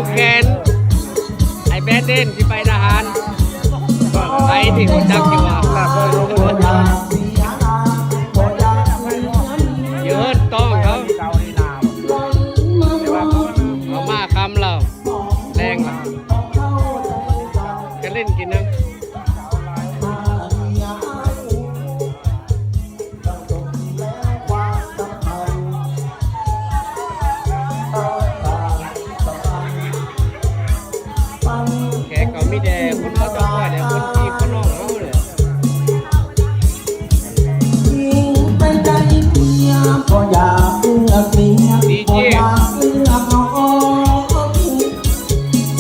ແຂນ ໄອ້ແບນເດນຊິໄປທະຫານ ໃຜທີ່ຮູ້ຈັກຢູ່ວ່າ ຢູ່ເຮືອນຕ້ອງເຂົາ ເອົາມາຄ່ຳແລ້ວ ແລງແລ້ວ ກະຫຼິ້ນກິນນຳ. ແຂກກໍມີແຕ່ຄົນເຮົາເຈົ້າ ແຕ່ຄົນພີ່ຄົນນ້ອງເຮົາແຫຼະ ດີເຈ.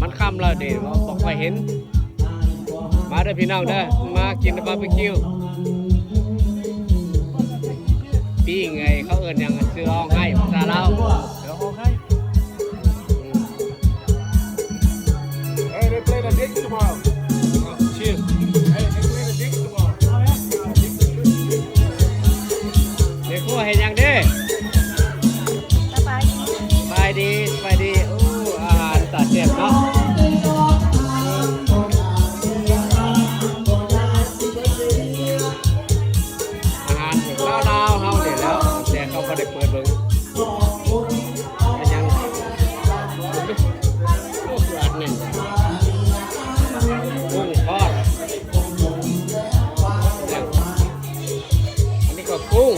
ມັນຄ່ຳແລ້ວເດ້ ບໍ່ ບໍ່ຄ່ອຍເຫັນ. ມາເດີພີ່ນ້ອງເດີ ມາກິນບາບີຄິວ ປີ້ງ ໄອ້ ເຂົາເອີ້ນຫຍັງ ເສືອຮ້ອງໄຫ້ພາສາລາວ. Hey, they play the Knicks tomorrow. Cheers. Hey, they play the Knicks tomorrow. ແມ່ຄົວເຮັດຫຍັງເດ້? ສະບາຍດີ ສະບາຍດີ ສະບາຍດີ. ໂອ້ ອາຫານຕາແຊບເນາະ ອາຫານລາວໆ ເຮົານີ້ແຫຼະ ແຕ່ເຂົາບໍ່ໄດ້ເປີດເບິ່ງ. ເປັນຫຍັງ? ໂອ້ ຄືອັດແໜ້ນ ກຸ້ງທອດ ອັນນີ້ກໍກຸ້ງ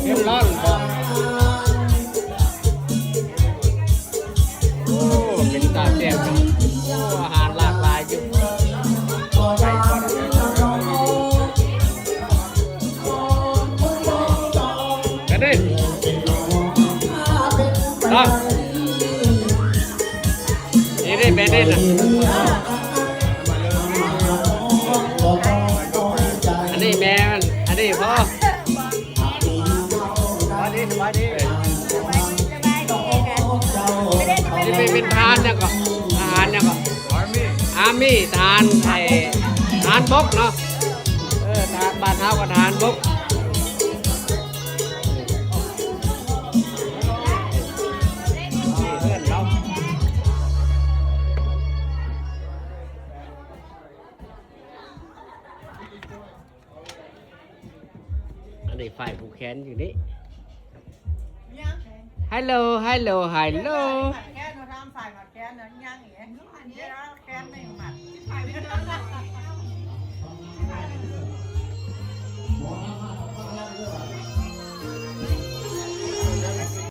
ເຫັນຮ້ອນບໍ່? ໂອ້ ເປັນຕາແຊບເນາະ. ໂອ້ ອາຫານຫຼາກຫຼາຍຢູ່ ໄປກ່ອນເດີ ກັນເດ້ ເນາະ. ນີ້ເດ້ ແມ່ເດ້ນະ ອັນນີ້ແມ່ມັນ ອັນນີ້ພໍ່. ສະບາຍດີ ສະບາຍດີ ເອີ ສະບາຍດີ ສະບາຍດີ ນີ້ເປັນ ເປັນທະຫານຫຍັງເກາະ ທະຫານຫຍັງເກາະ ອາມີ ທະຫານໄອ້ ທະຫານບົກເນາະ ເອີ ທະຫານ ບ້ານເຮົາກໍທະຫານບົກ ນີ້ເຮືອນເຮົາ. ອັນນີ້ຝ່າຍຜູກແຂນຢູ່ນີ້ ຮັນໂຫຼ ຮັນໂຫຼ ຮັນໂຫຼ ແຂນ ເຮົາຖາມຝ່າຍໝັດແຂນນະ ຍັງອີກ ແຂນໜຶ່ງໝັດ ມາ